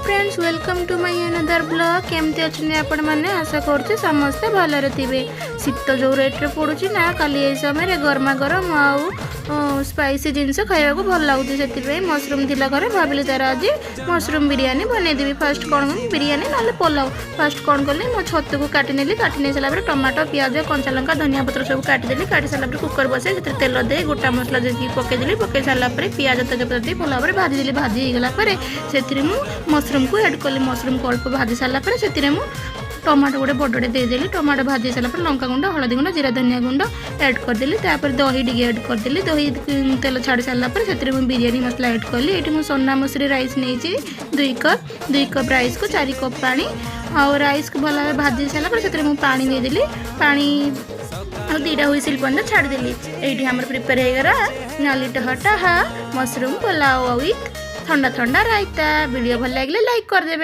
Friends, welcome to my another vlog. କେମିତି ଅଛନ୍ତି ଆପଣମାନେ? ଆଶା କରୁଛି ସମସ୍ତେ ଭଲରେ ଥିବେ। ଶୀତ ଯେଉଁ ରେଟ୍ରେ ପଡ଼ୁଛି ନା, କାଲି ଏଇ ସମୟରେ ଗରମା ଗରମ ଆଉ ସ୍ପାଇସି ଜିନିଷ ଖାଇବାକୁ ଭଲ ଲାଗୁଛି। ସେଥିପାଇଁ ମସରୁମ୍ ଥିଲା ଘରେ, ଭାବିଲି ତାର ଆଜି ମସରୁମ୍ ବିରିୟାନୀ ବନେଇଦେବି। ଫାର୍ଷ୍ଟ କ'ଣ, ବିରିୟାନୀ ନହେଲେ ପଲାଉ। ଫାର୍ଷ୍ଟ କ'ଣ କଲି, ମୁଁ ଛତୁକୁ କାଟି ନେଲି। କାଟି ନେଇ ସାରିଲା ପରେ ଟମାଟୋ, ପିଆଜ, କଞ୍ଚା ଲଙ୍କା, ଧନିଆ ପତ୍ର ସବୁ କାଟିଦେଲି। କାଟି ସାରିଲା ପରେ କୁକର୍ ବସାଇ ସେଥିରେ ତେଲ ଦେଇ ଗୋଟା ମସଲା ଦେଇକି ପକେଇଦେଲି। ପକେଇ ସାରିଲା ପରେ ପିଆଜ, ତେଜପତ୍ର ଦେଇ ଭଲ ଭାବରେ ଭାଜିଦେଲି। ଭାଜି ହେଇଗଲା ପରେ ସେଥିରେ ମୁଁ ମସରୁମ୍କୁ ଆଡ଼୍ କଲି। ମସରୁମ୍କୁ ଅଳ୍ପ ଭାଜି ସାରିଲା ପରେ ସେଥିରେ ମୁଁ ଟମାଟୋ ଗୋଟେ ବଡ଼ଟେ ଦେଇଦେଲି। ଟମାଟୋ ଭାଜି ସାରିଲା ପରେ ଲଙ୍କା ଗୁଣ୍ଡ, ହଳଦୀ ଗୁଣ୍ଡ, ଜିରା ଧନିଆ ଗୁଣ୍ଡ ଆଡ଼୍ କରିଦେଲି। ତାପରେ ଦହି ଟିକେ ଆଡ଼୍ କରିଦେଲି। ଦହି ତେଲ ଛାଡ଼ି ସାରିଲା ପରେ ସେଥିରେ ମୁଁ ବିରିୟାନୀ ମସଲା ଆଡ଼୍ କଲି। ଏଇଠି ମୁଁ ସୋନା ମସୁରୀ ରାଇସ୍ ନେଇଛି 2 କପ୍। 2 କପ୍ ରାଇସ୍କୁ 4 କପ୍ ପାଣି। ଆଉ ରାଇସ୍କୁ ଭଲ ଭାବେ ଭାଜି ସାରିଲା ପରେ ସେଥିରେ ମୁଁ ପାଣି ଦେଇଦେଲି। ପାଣି ଆଉ 2ଟା ହୁଇସିଲ୍ ପର୍ଯ୍ୟନ୍ତ ଛାଡ଼ିଦେଲି। ଏଇଠି ଆମର ପ୍ରିପେୟାର ହେଇଗଲା ନାଲି ଟହ ଟହା ମସରୁମ୍ ପଲାଉ ୱିଥ୍ ଥଣ୍ଡା ଥଣ୍ଡା ରାଇତା। ଭିଡ଼ିଓ ଭଲ ଲାଗିଲେ ଲାଇକ୍ କରିଦେବେ।